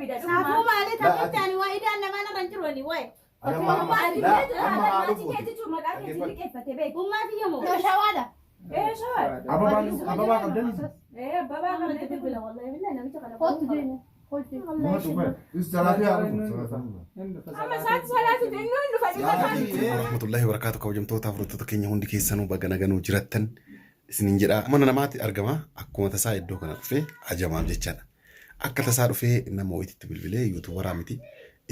deebida Saafuu dhuguma. maali Laa, taphatti ani waa idaan namaa narra hin jiru ani waa'ee. Ana amma amma Ati laa bira jira amma haa maatii dhufuuti. keetitu maqaa keetiin Dhaggeeffadhu. liqeeffate beeki. Ummaa tiyya moo? Shawaadha. Ee shawaa. Ababaa ababaa qabdan. Ee abbabaa Amma itti qabnetti bilbila wallahi billahi namicha kana. Kottu deemu. Kottu. Nama dhufe. Salaatee haa dhufu. Salaatee. Amma isaatti salaatu inni hin dhufa dhufa Yaa Warahmatullahi wabarakatuh kabajamtoota hordoftoota keenya hundi keessanuu baga naganuu jirattan isinin jedha. Mana namaatti argama akkuma tasaa iddoo kana dhufee ajamaaf jechaadha. Akka tasaa dhufee nama wayiitti bilbilee yuutuubaraa miti.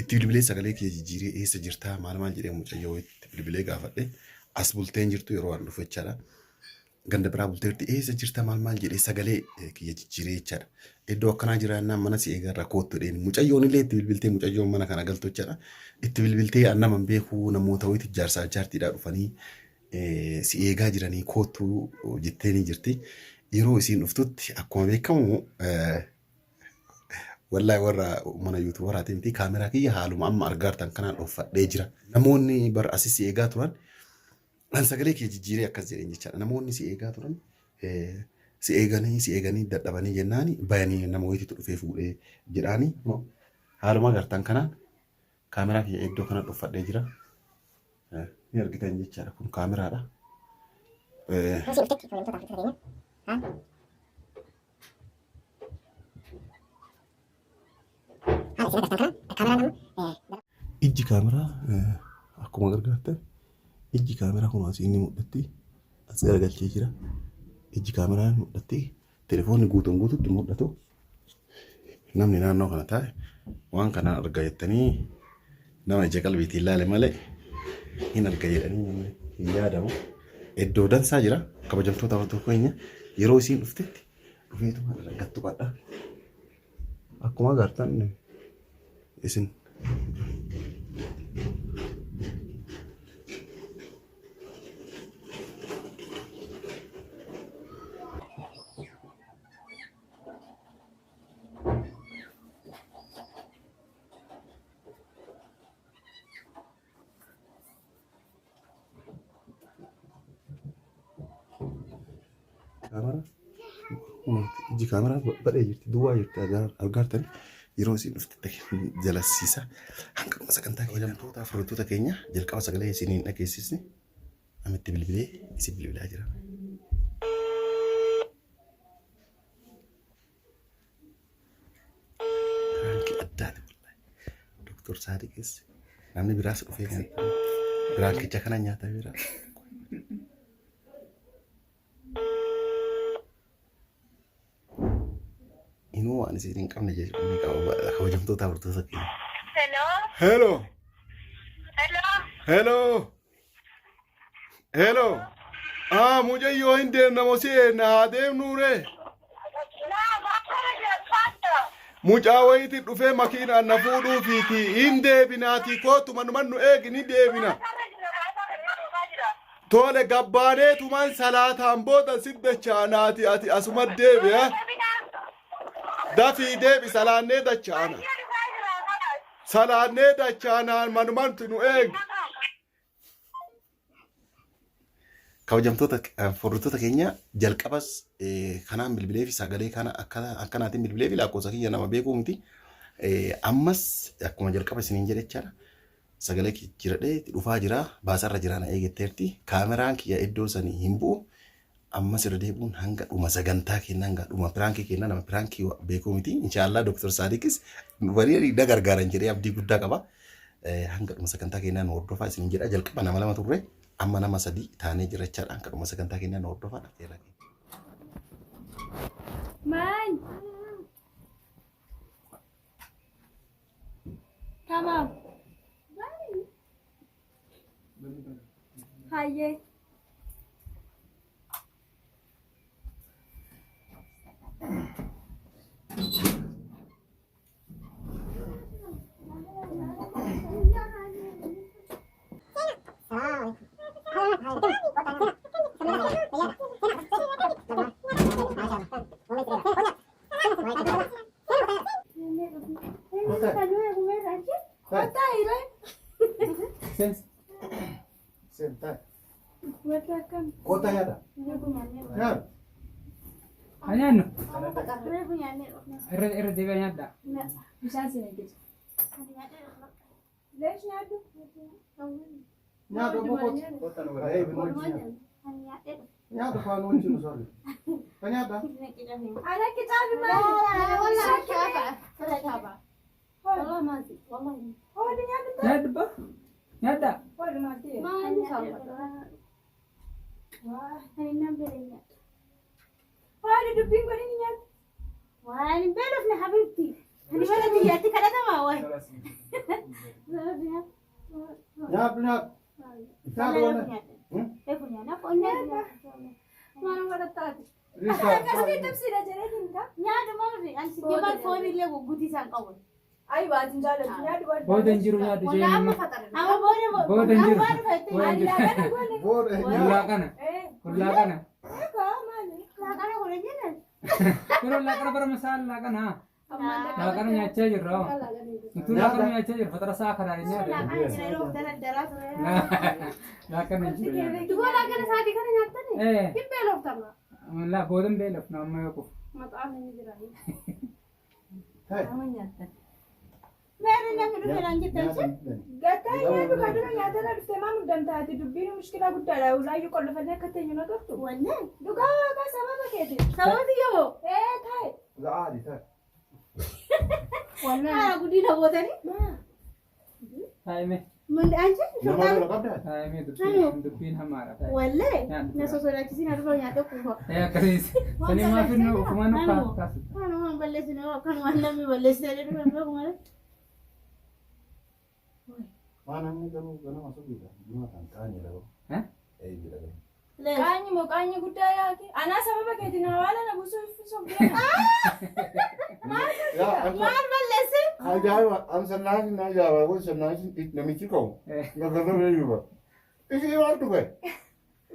Itti bilbilee sagalee kiyya jijjiiree eessa jirtaa maal maal jedhee mucayyoo wayiitti bilbilee gaafadhe. As bulteen jirtu yeroo an dhufu jechaadha. Ganda biraa bulteerti eessa jirta maal maal jedhee sagalee kiyya jijjiiree jechaadha. Iddoo akkanaa jiraannaan mana si eegarra koottu jedheen mucayyoon illee itti bilbiltee mucayyoon mana kana galtu jechaadha. Itti bilbiltee an nama hin beeku namoota wayiitti jaarsaa jaartiidhaa dhufanii si eegaa jiranii koottu jettee ni jirti. Yeroo isiin dhuftutti akkuma beekamu wallaahi warra mana yuutuubaraatii miti kaameraa kiyya haaluma amma argaartan kanaan dhoffadhee jira. Namoonni bar asii si eegaa turan an sagalee kiyya jijjiiree akkas jedheen jechaadha. Namoonni si eegaa turan si eeganii si eeganii dadhabanii jennaani bayanii nama wayiitu dhufee fuudhee jedhaanii haaluma agartan kanaan kaameraa kiyya iddoo kana dhoffadhee jira. Ni argitan jechaadha kun kaameraadha. Ijji kaameraa akkuma gargaartan ijji kaameraa kun asii ni mul'atti. As garagalchee jira. Ijji kaameraa ni mul'atti. Telefoonni guutuun guututti mul'atu. Namni naannoo kana taa'e waan kana arga jettanii nama ija qalbiitiin ilaale malee hin arga jedhanii namni hin yaadamu. Iddoo dansaa jira. Kabajamtoota hordoftoota keenya yeroo isiin dhuftetti dhufeetuma irra tuqadha. Akkuma agartan isin Kaamera ijji kaameraa badhee jirti duwwaa jirti argaartan yeroo isin dhufte jalassiisa hanga dhuma sagantaa kabajamtoota hordoftoota keenya jalqaba sagalee isiniin dhageessisne namitti bilbilee isin bilbilaa jira. Piraankii addaati wallahi. Doktor Saadiqis namni biraas dhufee kan piraankicha kana nyaata bira. Inuu waan isin hin qabne jechuudha qaba kabajamtoota hordoftoota keenya. Hello. Hello. Hello. Hello. Hello. Ah, mucayyoo hin deemna moo si eenna haa deemnuu ree? Laa bakkara jira. Mucaa wayiiti dhufee makiinaan na fuudhuufiiti hin deebinaatii kootu manuman nu eegi ni deebina. Tole gabbaanee tuman salaataan booda si dachaanaati ati asuma deebi'a. Dafii deebi salaannee dachaana. Salaannee dachaanaan manumantu nu eegi. Kabajamtoota hordoftoota keenya jalqabas kanaan bilbilee fi sagalee kana akkanaatiin bilbilee fi lakkoofsa kiyya nama beekuu miti. Ammas akkuma jalqaba isiniin jedhe jechaadha. Sagalee jiradhee dhufaa jira baasarra jira na eegetteerti. Kaameraan kiyya iddoo sanii hin bu'u. Ammas irra deebi'uun hanga dhuma sagantaa keenyaa hanga dhuma piraankii keenyaa nama piraankii beekuu miti. Inshaallah Dr. Saadiqis dhufanii na gargaaran jedhee abdii guddaa qaba. Hanga dhuma sagantaa keenyaa nu hordofaa isiniin jedha. Jalqaba nama lama turre amma nama sadii taanee jira jechaadha. Hanga dhuma sagantaa keenyaa nu hordofaa. Affeerraa keenya. Maal? Tamam. Hayyee. Kota yaada. Yaada. Nyaannu. Irra irra deebi'aa nyaadhaa. Bishaan siin eeggatu. Leesh nyaadhu. Nyaata boqotu. Nyaata faana wajjin sorry. Ka nyaata? Ana kitaabi maali? Hoodhi nyaadhu ta'a. Nyaadhu ba? Nyaadhaa? Hoodhi maal ta'e? Hoodhi dubbiin godhin ni nyaadhu. Waan beelofne habibti. Ani mana biyyaatti kadhatama waay. Nyaadhu nyaadhu. Nyaadhu wala. Maal godhattaati? Akkasii xibsiidha jedhee dinta. Nyaata maal ani si jabaan foon illee guggutii isaan qabu. Ayi waatiin jaalladhu nyaadhu baadhu. Booda hin jiru nyaadhu isheen immoo. Amma booda Booda hin jiru. amma dhufetti. Booda hin jiru. Laaqana goone. Booda nyaadhu. Laaqana. Ee Kun laaqana. egaa maali? Laaqana godhan jennan. Kun laaqana bara masaan laaqana. Laaqana nyaachaa jirra. Utuu laaqana nyaachaa jirra fatara isaa kanaan hin nyaadha. Laaqana jira yeroo daldalaa ture. Laaqana hin jiru nyaadha. Duboo laaqana isaatii kana nyaattani? Ee. Hin beeloftama. Laa booda hin beelofnu amma yoo kufu. Nama nyaattan. Meerri namni dhufe naan jettan sun. Gattaa nyaadhu kan dura nyaatarra dhuftee maa muddamtaati dubbiin mushkilaa guddaadha. Ulaayyuu qollofannee akka teenyu na gartu. Wallee. Dhugaa waaqaa sababa keeti. Sababni yoo. Ee taa'e. La'aadi ta'a. Haala guddina bootanii. Taa'ime. Mandi anchi Nama lola qabdaa? Taa'ime dubbiin dubbiin hamaadha. Taa'ime. Wallee. Na sosodaachisin har'a nyaata kuufa. Ee akkasiis. Sanii maaf inni ofumaan nu kaasu. Kanumaan balleessine kanumaan namni balleessine dhufe hin beeku malee. Waan namni garuu ganama subiidha. Buna kan qaanii dha. Eh? Ee jira garuu. Qaanyi moo qaanyi guddaa yaaki. Anaa sababa keeti na hawaala na buusuu iffisuuf deema. Maal balleesse? Ajaa'iba! An sannaasin na ajaa'iba. Kun sannaasin namichi qabu. Gaggabee beeyuba. Ishee maal dhufe?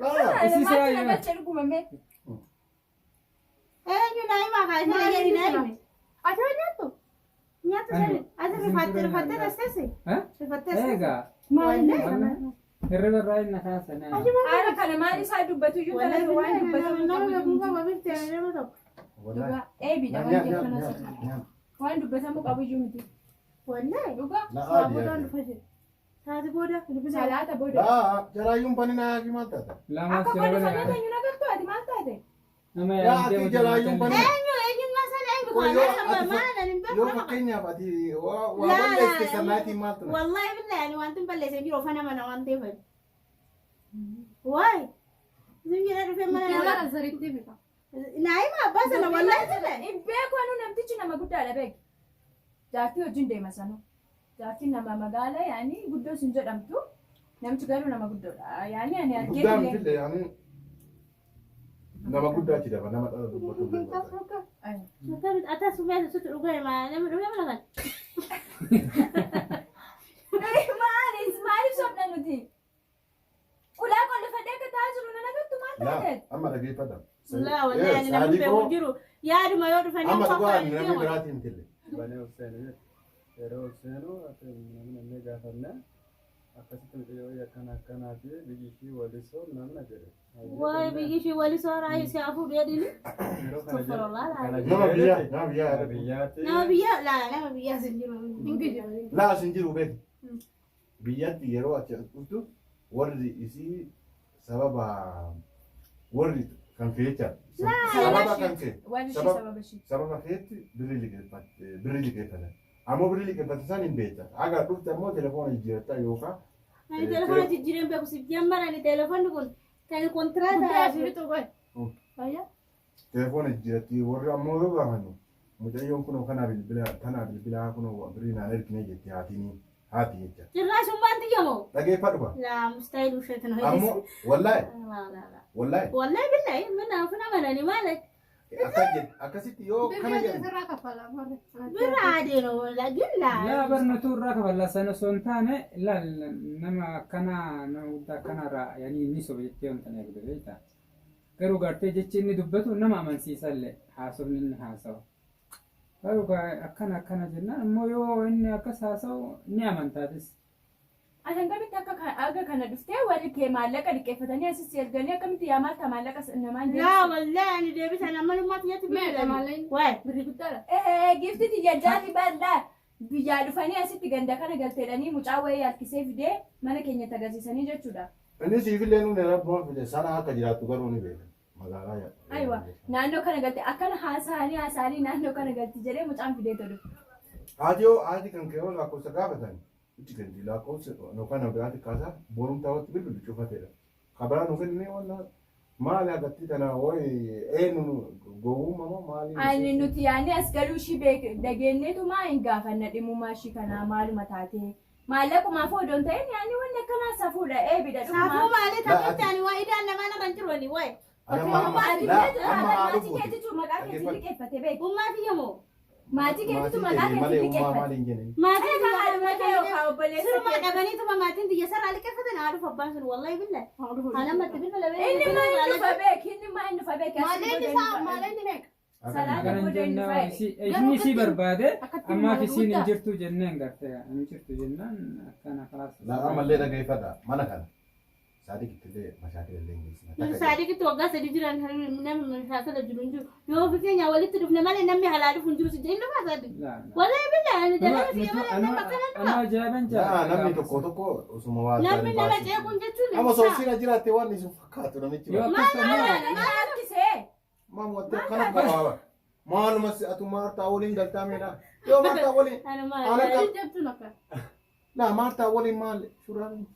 Laa. Isi Maaltu isaa na galchee dhugumame? Eenyu naa himaa kaasee jedhi naa hime. Ati hoo nyaattu? Nyaattu sani. Ati rifattee rifattee rasteesse? Eh? Rifattee rasteesse? Eegaa. Wallee. Hirriba irraa inni kaasa naa. Haala kana maal isaa dubbatu iyyuu Wallee kana waan dubbatamu nama qabu beekumsa iyyuu qabu nama tokko. Dhugaa eebiidha waan jechuun asirra. Waan dubbatamu qabu iyyuu miti. Wallee. Dhugaa La'aadi. Saati booda. salaata booda. Laa jaraayyuun banina yaaki maal taata? Lama Akka sirba qollofannee naa. teenyu na galtu ati maal taate? Nama Yaa yaamtee ati jaraayyuun banina. Eenyu eenyummaa sana eenyu Qoy yoo kaanaa ati maal ani hin Yoo beeku nama. fakkeenyaaf ati waa waa Laa, balleessite laa, sannaatiin maal ture? Wallahi billahi ani wanti hin balleesse hin jiru ofana mana waan ta'eef. Waay. Isin jira dhufee mana nama. Naa hima abbaa sana wallahi billahi. Hin beeku anuu namtichi nama guddaadha beeki. Jaartii wajjin deema sanuu. Jaartiin nama magaala yaani guddoo sin jedhamtu. Namtichi garuu nama guddoodha. Yaani ani argee Guddaa illee. miti yaani nama guddaa achi daba nama dhala dubbatu hin beeku. Ata sumee sutu dhugee nama dhugee mana kan. Maaliif maaliif sobna nuti? Ulaa qollofadhee akka taa'aa jiru nan agartu maal Laa taate? amma dhageeffadha. Laa wallahi ani namni beeku hin jiru. Yaaduma yoo dhufanii Amma dhugaa qophaa'an namni biraatiin miti. Banee ol seenu jechuudha. Yeroo ol seenu namni namni gaafanna akkasitti mucayyoo akkana akkanaati biyyi ishii walisoo namna jedhe. Waay biyyi ishii walisoo raayii si hafuudhu jedhini. Yeroo kana jedhe. Astaghfirullah Kana Nama biyyaa jedhe nama biyyaa nama biyyaatti. Nama biyyaa laa nama biyyaa sin jiru. Laa sin jiru beeku. Biyyatti yeroo achi as dhuftu warri isii sababa warri kan kee jecha sababa kan kee Waan ishee Sabab- sababa ishee. sababa keetti birrii liqeeffatte birrii liqeeffatan. Ammoo birrii liqeeffate san hin beekta. Haga dhufte ammoo telefoona jijjiiratta yookaan Ani telefoona jijjiireen beeku si jemmara ani telefoonni kun kan kontiraata. telefoona jijjiiratti warri ammoo yoo gaafannu mucayyoon kunoo kanaa bilbila tanaa bilbilaa kunoo birrii naan ergine jetti haatiin haati jecha. Cirraashummaan xiyyamoo. Dhageeffadhu ba. Laa mustaayil usheetin Ammoo wallaahi Laa laa laa. wallaahi Wallahi billahi mana ofina manani maal akkas jedhe akkasitti yoo kana jedhan birra adeeno lagin laa. Laa barnootu irraa kafallaa sana osoo hin taane laal nama akkanaa nama guddaa akkanarraa yaani ni soba jettee wanta na eegde beektaa. Garuu gartee jechi inni dubbatu nama amansiisa illee haasofni inni haasawu. Garuu akkana akkana jennaan immoo yoo inni akkas haasawu ni amantaatis. Ati akkamitti akka aga kana dhuftee warri kee maallaqa liqeeffatanii asis erganii akkamitti yaa maalta maallaqa namaan Laa deebisu? wallahi ani deebisan ammalummaa xiyyatti Meeqa maallaqni? Waay. Birri guddaadha. Ee giifti tiyya jaati bal'aa. Biyyaa dhufanii asitti ganda kana galteedhanii mucaa wayii harkisee fidee mana keenya agarsiisanii jechuudha. Inni siifillee nuuni rabbuma fide sana akka jiraattu garuu ni beeka. Magaalaa yaa. Aywa naannoo kana galte akkana haasa'anii haasa'anii naannoo kana galti jedhee mucaan fidee tolu. Haati yoo haati kan kee yoo lakkoofsa gaafatan itti kenni lakkoofsa yookaan nama biraatti kaasaa borumtaa watti bilbilu cufateedha. Kabaraa nu kennee wanna maali agartii tana wayi eenyu gowwummaa moo maali? Ani nuti yaadne as galuu ishii dhageenyeetu maa hin gaafanna dhimmumaa ishii kanaa maaluma taatee maallaqumaaf odoon ta'in yaadni wanni akkanaa safuudha eebidha Saafuu dhugumaa. maalii taphatti ani waa idaan namaa narra hin jiru ani waa'ee. Ana amma Ati laa keetu amma haa maatii dhufuuti. keetitu maqaa keetiin liqeeffate beeku. Ummaa tiyya moo? Maatii keetitu Maatii maqaa keenya malee keetiin ummaa liqeeffate. maali hin jenne. Maatiin Egaa haadhuma kee yookaan obboleessa Sirumaa kee. dhabaniituma maatiin tiyya sarara liqeeffatan haa dhufu abbaan sun wallahi billahi. Haa namatti bilbila beeku. Inni maa inni dhufa beek inni maa inni dhufa beek. Maalleen isaa maalleen meeqa? Salaata Garan booda inni jennaa fayyade. isni isii barbaade Akkatti ammaaf maal isiin hin guddaa? jirtu jenneen gartee hin jirtu jennaan akkana kalaas. Laa ammallee dhageeffadha mana kana. Saadiq illee mashaakila illee hin geessina. Saadiqitti waggaa 3 jiran namni mashaakila jiru hin jiru. Yoo ofii keenya walitti dhufne malee namni halaa dhufu hin jiru si jedhin dhufaa Saadiq. Wallahi billahi ani dalala fi malee nama akkana dhufa. Anuma ajaa'iban Laa jaalladha. namni tokko tokko osuma waa Namni nama ceequun jechuun Amma soosina jiraatte waan isin fakkaatu namichi. Yoo akkas ta'e Maal harkisee? Maam wanti akkana gabaaba. Maaluma si atu maartaa waliin galtaa meedha. Yoo maartaa waliin. Anuma Ana Laa maartaa waliin maal shuraan.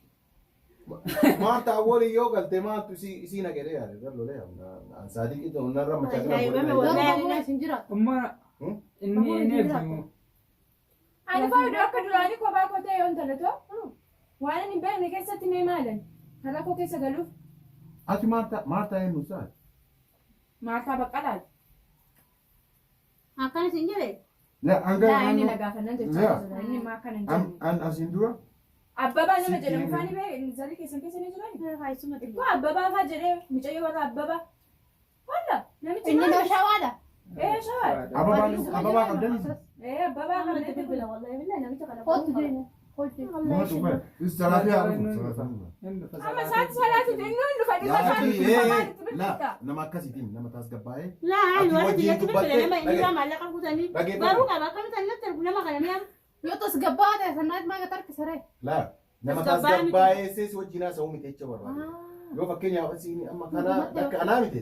Maartaa waliin yoo galte maaltu isii naqedee yaade lolee an saadiqi narra machaakila godhee. Umma inni inni eegdu. Ani faayidaa akka duraanii kophaa koo ta'e yoon talatoo waan ani hin beekne keessatti mee maalan karaa koo keessa galuuf Ati maartaa maartaa eenyu isaa? Maartaa Baqqalaati. Akkana isin jedhe. Laa hanga Laa inni na gaafannan jechaa jira inni maa akkana hin jenne. an asiin dura Abbabaa nama jedhamu faani bee zarii keessan keessa ni jirani. Haayisuma Ikkoo Abbabaa faa jedhee mucayyoo warra Abbabaa. Walla namichi Inni maal? noo shawaadha. Ee shawaadha. Ababaa ababaa qabdan. Ee Abbabaa Namatti kan bilbila wallahi billahi namicha kana. Kottu deema. Kottu. Nama dhufe. Is salaatee haa dhufu. Salaatee. Amma isaatti salaatu inni hin dhufa dhibba isaanii Laa nama akkasiitiin nama taasgabbaa'ee. Laa Ati warri wajjin biyyatti bilbila dubbattee nama inni irraa maallaqa kutanii Dhageeffadhu. baruu qaba akkamitti natti ergu nama kana mi'a. Yoo tasgabbaa ta'e sannaat maa gata saree. Laa nama Tasgabbaa'ee miti. tasgabbaa'ee sees wajjin haasa'uu miti jecha barbaade. Yoo fakkeenyaaf asiin amma kana akka anaa miti.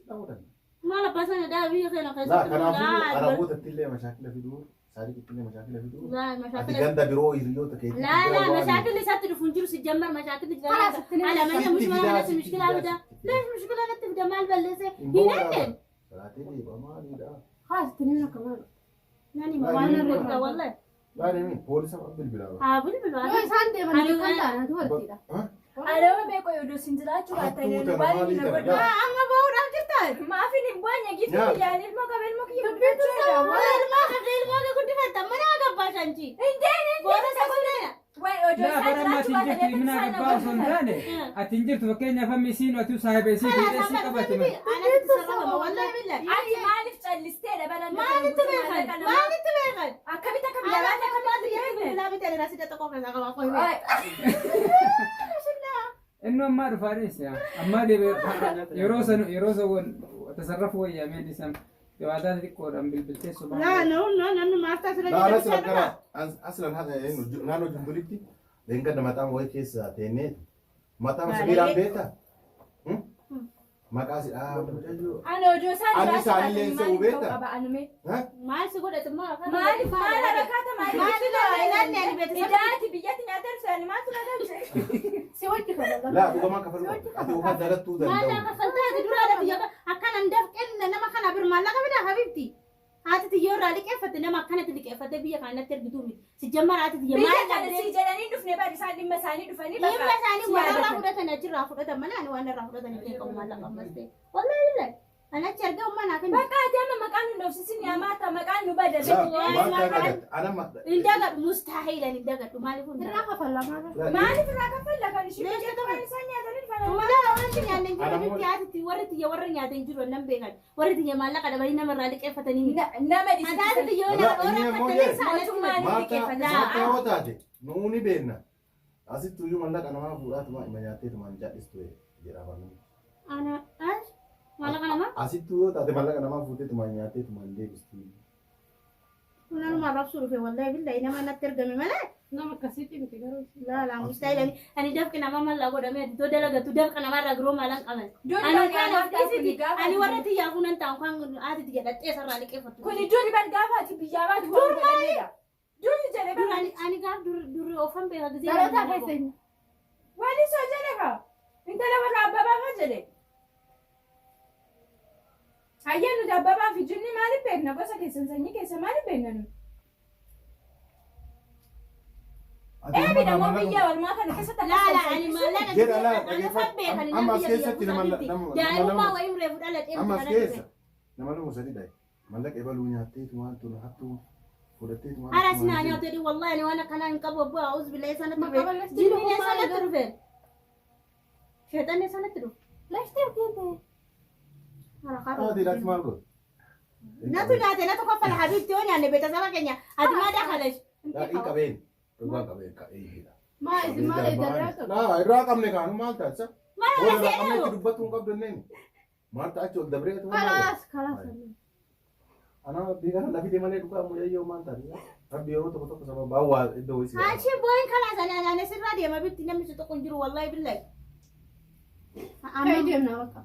Dhahuu danda'a. Maal abbaa sana daa biyya keenya Laa keessatti kanaafuu arabootatti illee mashaakila fiduu saadiqitti illee mashaakila fiduu. Laa Ati mashaakila ganda biroo hiriyoota keetii. Laa laa mashaakilli isaatti dhufu hin jiru si jammar mashaakilli jira. Kalaas itti Ala malee mushkila kanatti mushkila fida. Lees mushkila natti fida maal balleesse hin enne. Salaatee deema maalidha? Haas itti ni akka maal. Nani ma waan narra fida wallahi. Laa deemi poolisa bilbilaa. Haa bilbilu Yoo isaan deeman Ani- kan ta'an dubartiidha. Alama beeku oduu sin jiraachuu baatanii Hattuu tana waan maalii na tana? godhu. Amma bahuudhaaf jirta. Maaf hin boonye gifti Yaa. biyyaan ilmoo qaba ilmoo kiyya guddachuudha. Ilmoo qabda ilmoo kee guddifatta mana gabbaa shanchi. Hin Booda saguleena. Wayi oduu Laa isaan bara amma ati jiraachuu hin jirtu baatanii mina isaan gabbaa osoo hin taane ati hin jirtu fakkeenyaaf amma isiin atu saahiba isii fuudhee isii qabate malee. Anatti sarara wallahi billahi. Ati maaliif callisteedha balan Maalitti beekan? Maalitti beekan? Akkamitti akka biyya baate akkamitti beekne? Bilbilaa bitee rasiida tokko keessaa qaba qoy. Inni ammaa dhufaa dheesse ammaa deebi'ee yeroo san yeroo san tasarrafu wayyaamee dhiisan jawaataa xixiqqoodhaan bilbiltee Laa subhaan. no no namni maartaa sira Laa jedhamu aslan kana aslan naannoo jumbulitti leenga mataa wayii keessa teennee mataa sibiilaan beektaa? Maqaa si mucayyoo. Ani oduu isaan Ani jiraachuu isaanillee baatanii se'uu maaliif ta'uu beektaa? qaba anume? Maal si godhate moo Maaliif maal harakaata Maaliif maaliif ilaalli ani beekte? Idaati biyyatti nyaata ibsaan maaltu na galche? Si wajji kabala. Laa dhugamaan kafaluu qabda. Ati ofaa dalattuu Maal danda'u. kaffaltaa ati dura ati biyya akkana hin dafqenne nama kana bir maallaqa fida habibti. Haati tiyya irraa liqeeffatte nama akkanatti liqeeffatte biyya kanatti ergituu miti. Si jammara haati tiyya Biyya maal kana si jedhanii dhufne bari isaan dhimma isaanii dhufanii Dhimma isaanii si waan irraa yaadatan. fudhatan achirraa fudhatan malee ani waan irraa fudhatan hin qabu maallaqa ammas ta'e. Wallahi billahi. Ani achi argaa ummaa naa kennu. Bakka ati amma maqaan nu dhoofsisin yaa maata maqaan nu bada. Laa maal taate anama. Hin dagadhu mustaahilan hin dagadhu maaliif hin Irraa kafalla maal. Maaliif irraa kaffalla kan ishii biyya kan isaan nyaatanii dhufan? Maal warri nyaanne hin jiru miti haati warri tiyya warri nyaate hin jiru nan beekan. Warri tiyya maallaqa dhabanii namarraa liqeeffatanii miti. Nama Haati tiyya yoo Laa, nama inni ammoo rakkatanii jee. saalatti Maartaa maartaa yoo taate nuuni beenna. Asitti iyyuu mallaqa namaa fuudhaatuma ima nyaatteetuma hin jal'istu jedha afaan. Ana as maallaqa namaa Asitti yoo taate mallaqa namaa fuuteetuma nyaatteetuma hin deebistu. Nanuma arrabsuu dhufe wallahi billahi nama natti ergame malee. Nama akkasiitti miti garuu. Laa laa mustaayil ani dafqi nama mallaa godhamee iddoo dalagatu dafqa namarraa giroo maalan qaban. Duri Ani bar kan gaafa of dhiisiti kuni gaafa ani warra xiyyaafuu nan taa'u kan haati tiyya dhaxxee sarraa liqeeffattu. Kuni duri bar gaafa ati biyyaa baatu waan godhameedha. Duri jedhe Dur bar ani ani gaaf dur dur ofan beeka gisee. Dhaloota keessa hin. Wali soo jedhe kaa. Intala warra abbabaa faa jedhe. Hayyee nuti abbabaa fi jinni maaliif beekna? Gosa keessan sanyii keessa maaliif beekna nuti? Eebi namoonni biyya ormaa kana keessatti Laa akkas laa ani salphisu. maallaqa Jedha laa, ani ofan beeka ani amma as biyya keessatti nama biyya nama daa'imummaa nama wayii reefu dhaladhee amma as kana keessa dhufe. nama lama sadi dhaye mallaqa ebaluu nyaatteetu waan tun hattuu fudhatteetu waan Aras naa nyaatu jedhi wallahi ani waan akkanaa hin qabu obbo A'uuz billahi sanatti Maqaa dhufe. balleessitu Jinni maal sanatti garuu? dhufe. Sheexanni sanatti dhufe. Lashtee keete. Haati laatti maal godhu? Natu nyaate natu kaffala habiibti yoo nyaanne beetasaba keenya ati maa dakalash. Hin qabeen dhugaa qabeen ka'ee Maa isin maal eegalaa qabu? Laa irraa qabne kaanu maal taasisa? Maal Booda na irraa qabne seenaa itti dubbattuu hin qabdu inneen. Maal ta'a achi ol dabree tu maal? Kalaas kalaas. Ana rabbii kana lafite malee dhugaa mucayyoo maal taasisa? Rabbi yeroo tokko tokko sababa waa iddoo wayii si Achi booyin kalaas ani ani sirraa deema bitti namni si tokko hin jiru wallahi billahi. Kai deemna bakka.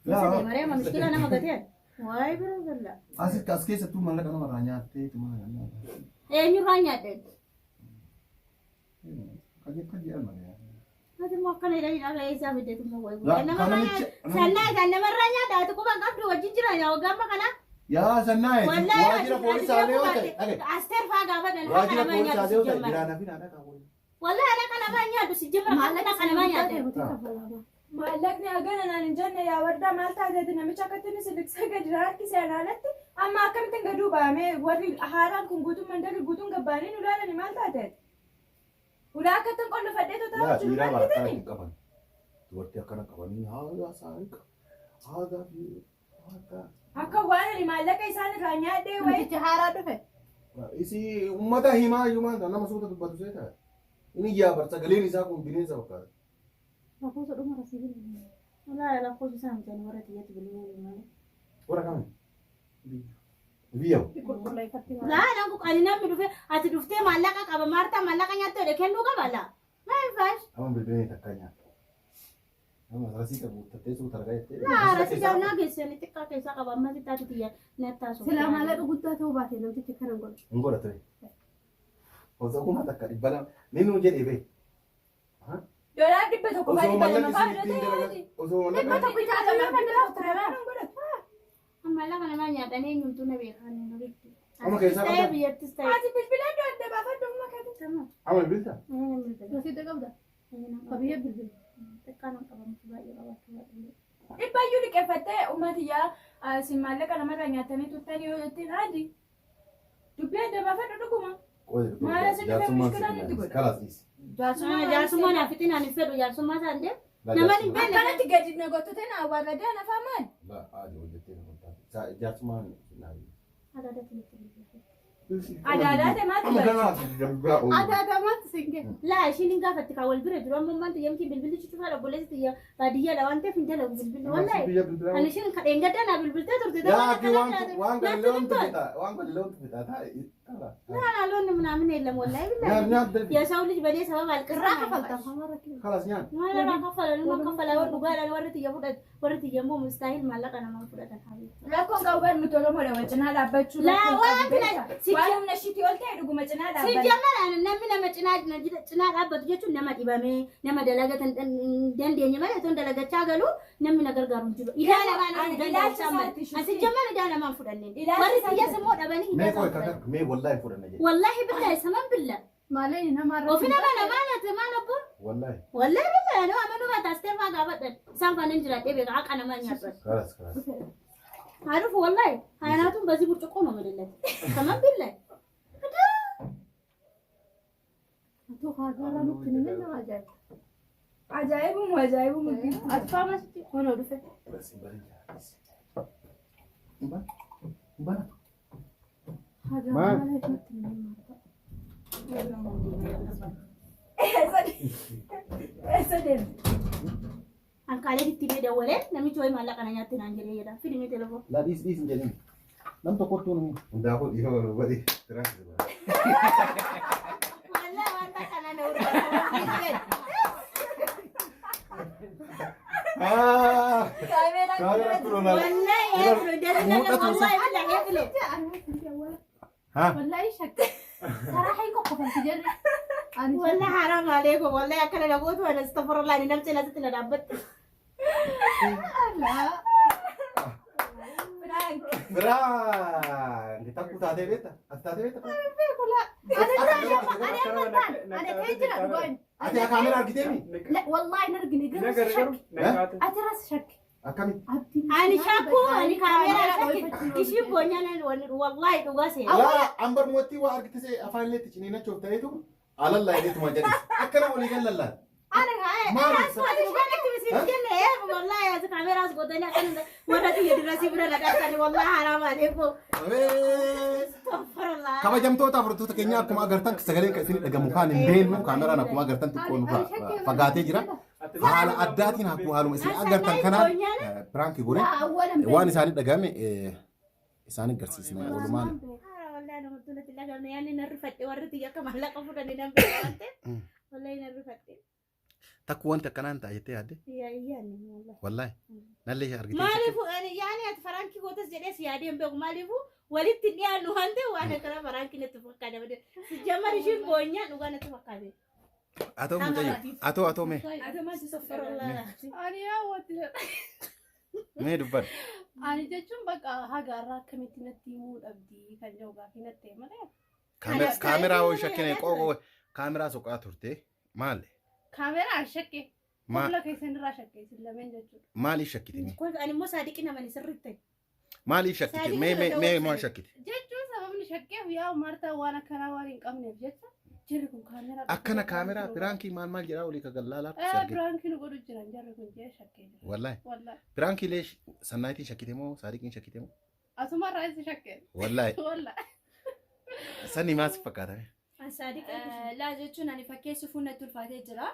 Isa deema reema mishkila nama gateen. Waay biroo galla. Asitti as keessattuu maallaqa namarraa nyaatteetu maal nyaata? Eenyurraa nyaadhe? Kaje malee. Ati immoo akkana jedhanii dhagaa eessaa fiddeetu immoo wayi Laa, godhe. Namarraa kanamicha- nyaadha. Sannaa isaan namarraa nyaadha. Ati quba hin qabdu wajjin jira yaa waggaa amma kana. Yaa sannaa'e Wallahi waajjira poolisaalee yoo ta'e dhage Asteer faa gaafatan haqa waajjira namaa nyaadhu poolisaalee si yoo ta'e jammara. biraan hafi naadha qabu. Wallahi haqa namaa nyaadhu si jammara. Haqa namaa nyaadhe. Maallaqni hagana naan hin jenne yaa wardaa maal taateeti namicha akkatti inni siliksee gadi harkisee alaalatti amma akkamittiin gaduu bahamee warri haaraan kun guutuun mandarri guutuun gabbaanii nu ilaalani maal taateeti? Ulaa akkattiin qollofadhee Yaa totaa jiru dhiiraa barataa argitanii? hin qaban. Dubartii akkana qabanii haadha isaanii qabu. Haadha fi haadha. Akka waan ani maallaqa isaan irraa nyaadhee wayi Namtichi haaraa dhufe. Isii uummata himaa iyyuu maal ta'a nama suuta dubbatu see ta'a. Inni yaa sagaleen isaa kun bineensa fakkaata. Lakkoofsa dhuma rasii bilbilu. Wallahi lakkoofsa isaan mijaan warra xiyyatti bilbilu malee. Warra kami? Biyya. Qulqulleeffatti. Laa nan ani namni dhufe ati dhuftee maallaqa qaba maartaa maallaqa nyaatte jedhe kennuu qaba laa. Maa hin faash. Amma bilbileen takka nyaata. Amma rasii qabu tattee suuta argaa jettee. Laa rasii jaamnaa geessanii xiqqaa keessaa qaba amma xiqqaatu xiyya nattaa sooftaa. Silaa maallaqa guddaa ta'uu baate namtichi kana godhu. Hin godha ture. Osoo kuma takka 200 ni nuu jedhee bee. Doolaar 100 Osoo fa'aa maallaqni 200 fa'aa isin ittiin fudhatee dalagan osoo dhibba maallaqni tokko 200 fa'aa fudhatee Maallaqa namaa nyaadhanii eenyumtuu na beekan na beektu. Amma keessaa Ta'ee qabda? biyyattis ta'ee. Ati bilbilaan adda baafadhu amma kana. Amma bilbilta? Rasiida qabda. Qabiyya bilbilu. Xiqqaa nan qaba miti baay'ee qabaachuu baadhu. Dhibbayyuu liqeeffattee uummati yaa isin maallaqa namarraa nyaatanii turtanii yoo jettiin haadi. Dubbii adda baafadhu dhuguma. Maal asitti Jaarsummaan mushkilaan nutti godha? Kalaas dhiisi. Jaarsummaa naaf fixin ani fedhu jaarsummaa isaan deemu. Nama hin beekne. Akkanatti gadi na gottotee na awwaalladee ana afaan maali? Laa haadi hojjettee na kontaate. Jaarsummaan naa. Adaadaate maaltu Amma galcha? kanaaf jabaa oolu. Adaadamaatti siin gee. Laa ishiin hin gaafatti kaa wal bira jiru amma maanta yamkii bilbilli cufaadha obboleessi xiyya baadiyyaadha waan ta'eef hin dalagu bilbilli wallahi. Biyya bilbilaa. Ani ishiin kadheen gaddaa naa bilbiltee turte. Yaa akki waan waan galloontu fixa waan galloontu fixa taa'e. Laa loon ምናምን የለም ወላሂ Nyaat ብላ nyaat darbi. የሰው ልጅ በእኔ ሰበብ አልቅሳ Irraa kafalta afaan rakkina. Kalaas nyaat. Maal kaffala numa kaffala warri dhugaadhaan warri xiyya fudhatu warri xiyya immoo mustaahil maallaqa namaa fudhatan habiib. Rakkoon qabu bar nuti Oromoodha wal cinaa dhaabbachuu. Laa, rakkoon waan qabu beektaa? si- Waan humna ishiitii ol ta'e dhuguma cinaa dhaabbanna. Sijjamar namni nama cinaa dhaabbatu jechuun nama dhibamee nama dalagatan hin dandeenye malee otoo dalagachaa galu namni na gargaaru hin jiru. Idaa namaa Ani nama ilaalcha danda'u isaatti malee. Sijjamar idaa namaan fudhanneen. Ilaalcha Warri isaatti. xiyyaas immoo dhabanii Mee idaa qoy isaan fudhan. kakak mee wallahi fudhanna jedhe. Wallaahi billahi saman billa. Maalee nama Ofi nama namaa nyaate maal obbo? Wallahi. Wallaahi billahi nama amanuu taastee faa gaafadhan. Isaan faana hin jiraadhee beeka haqa namaa nyaatan. Kalaas kalaas. Haadhuuf wallahi haanaatuun bazii burcuqqoo nama dillate. Saman billahi. Atuu haadha nutti ni nama ajaa'iba. Ajaa'ibuma ajaa'ibuma. Ati faamasitti kunoo dhufe. Bas hin barin jaalladhis. Hin barin. Hin barin. Haadha Maal? maalee nutti ni nama. Eessa deemte? Ankaalee itti bee dawwalee namichi wayi maallaqa na nyaatte naan jedhee jedha. Fidimee telefoon. Laa dhiis dhiis hin jedhin. Nam tokkottuu nu. Hundaafuu dhiifama nu godhi. Piraanki. Wallahi wanta kana na urgaa. Ah! Kaameeraa Kaameeraa kun olaanaa. Wallahi eeglu dalagala wallahi billahi eeglu. Ha? Wallahi shakke. Saraaxa hin qoqqofamti jarri. Ani Wallahi haram alaikum wallahi akkana na gootu ana astaghfirullah ni namti nasitti na dhaabbatte. Piraank. Piraanki. Takkuu taatee beekta? Ati taatee beekta? Ani amma taan ani ta'ee jira dhugaan. Ati kaameraa argiteemi? Wallahi hin argine garuu si shakke. Ati ras shakke. Akkamitti? Abdiin. Ani shakku ani kaameraa shakki ishiin boonyaan wallahi dhugaa seena. Laa ambar mootii waa argitise afaan illee itti ciniinachuuf ta'etu alallaa jedheetuma jedhis. Akkana walii gallallaan. Ani Maali? ani dhugaatti isin jenne wallahi as kaameraas godhanii akkana warra xiyya dura si bira na dhaqani wallahi haram alaikum. Astaghfirullah. Kabajamtoota hordoftoota keenya akkuma agartan sagaleen kan isin dhagamu kaan hin beeknu kaameraan akkuma agartan xiqqoo nurraa fagaatee jira. Haala addaatiin akkuma haaluma isin agartan kanaan piraankii godhe waan isaanii dhagame isaan agarsiisna oolumaan. Wallahi namatti natti dhagame yaani narri fadhe warri xiyya akka maallaqa fudhanii nan beekamte. Wallahi narri fadhe. Takku wanti akkanaan ta'a jettee yaadde? Yaani wallahi. Wallaahi. Nallee argitee. Maaliifuu yaani ati faraankii gootas jedhees yaadee hin beeku maaliifuu walitti hin dhiyaannu waan ta'eef waan akkana faraankii natti fakkaate malee jamar ishiin boonyaa dhugaa natti fakkaate. Atoo mucayyoo. Atoo atoo mee. Ati maaltu Astaghfirullah. Ani yaa wanti Mee dubbadhu. Ani jechuun bakka hagaarraa akkamitti natti himuu dhabdii kan jedhu gaaffii natti ta'e malee. Kaameraa hoo shakkine qooqoo kaameraa soqaa turte maali? Kaameraa shakke. Fuula keessan irraa shakke isin lameen jechuudha. Maaliif shakkite mee? Kun ani immoo saadiqi namani sirriitti ta'e. Maaliif shakkite? Mee mee mee maal shakkite? Jechuun sababni shakkeef yaa Maartaa waan akkanaa waan hin qabneef jecha jarri kun kaameraa. Akkana kaameraa piraankii maal maal jedhaa olii kagallaalaa si argite. Piraankii nu godhu jiran jarri kun jee shakkee jira. Wallaahi. Wallaahi. Piraankii lee sannaayitiin shakkite moo saadiqiin shakkite moo? Asumarraa isa shakkee. Wallaahi. Wallaahi. Sanni maal si fakkaata? Saadiqa. Laa jechuun ani fakkeessuuf natti ulfaatee jira.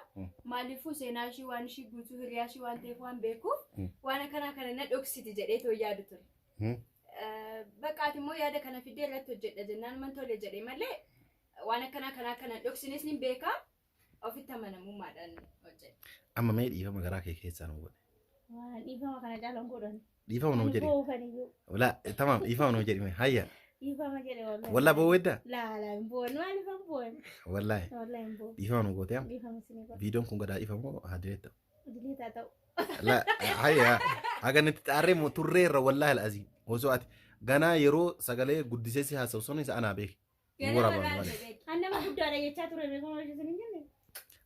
Maaliifuu seenaa ishii waan ishii guutuu hiriyaa ishii waan ta'eef waan beekuuf waan akkanaa kana na dhoksiti jedhee too yaadu ture. Bakka ati immoo yaada kana fiddee irratti hojjedha jennaan man tole jedhee malee waan akkanaa kanaa kana dhoksinis ni beeka ofitti amanamummaadhaan hojjedha. Amma mee dhiifama garaa kee keessaa nu godhe. Waan dhiifama kana caalaan godhan. Dhiifama nu jedhi. Boofaniyyuu. Walaa tamaam dhiifama nu jedhi mee hayya. Dhiifama jedhe wallahi. Wallaa boo'edda? Laa laa hin boon maaliif hin boon? Wallaahi. Wallahi hin boon. Dhiifama nu goote amma. Dhiifama isinii godha. Viidiyoon kun gadaa dhiifamoo haa direetta. Dileetaa ta'u. La hayya haga nuti xaarree moo turreerra wallaahi al'azii osoo ati ganaa yeroo sagalee guddisee si haasa'u sun isa anaa beeki. Hin waraabamu malee. An nama guddaadha jechaa ture beekama isin hin jenne.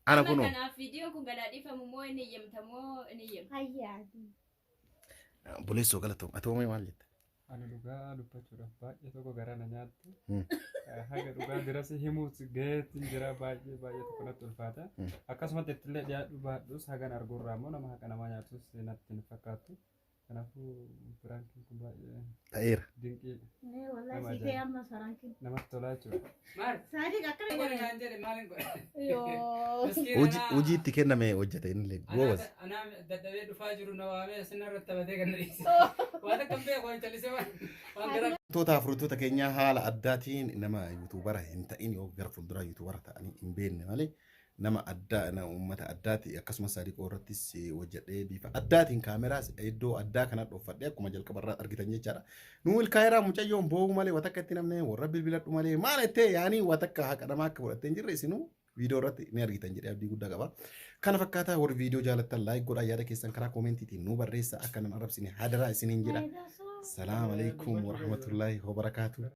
Ana kunoo. Kanaaf viidiyoon kun gadaa dhiifamu moo inni eeyyamta moo inni eeyyamta? Hayyaa. Buleessoo galatoom atoo mee maal jetta? Ani dhugaa dubbachuudhaaf baay'ee tokko garaa na nyaatti. Haga dhugaa diras himuus gaheetiin jira baay'ee baay'ee tokko natti ulfaata. Akkasumatti ittillee dhiyaadhu baadhus hagan arguurraa immoo nama haqa namaa nyaatus natti hin fakkaattu. Kanaafuu piraankiin kun baay'ee Ta'eera. dinqii Wallahi si ta'e amma faraankiin. namatti tolaa jechuudha. Maal? Saadiq akkana Godhe godhe. naan jedhe maalin godhe? Yoo. Hojii itti kenname hojjete inni goobas. Anaa dadhabee dhufaa jiru na waamee sinarratti taphatee kan na dhiise. Waan akka hin beeku waan callisee waan waan gara Wantoota afurtoota keenyaa haala addaatiin nama yuutuubara hin ta'in yoo gara fuulduraa yuutuubara ta'anii hin beekne malee nama addaa nama uummata addaati akkasumas saadiqoo irrattis hojjedhee bifa addaatiin kaameraas iddoo addaa kana dhoofadhee akkuma jalqaba irraa argitan jechaadha. Nu milkaa'eeraa mucayyoon boo'u malee watakka itti namne warra bilbiladhu malee maal jettee yaanii watakka haqa namaa akka godhattee hin jirre isinuu viidiyoo irratti ni argitan jedhee abdii guddaa qaba. Kana fakkaataa warri viidiyoo jaalattan like godhaa yaada keessan karaa koomentiitiin nu barreessa akka nan arrabsine hadaraa isiniin jedha. Salaam alaikum warahmatullahi wabarakaatuh.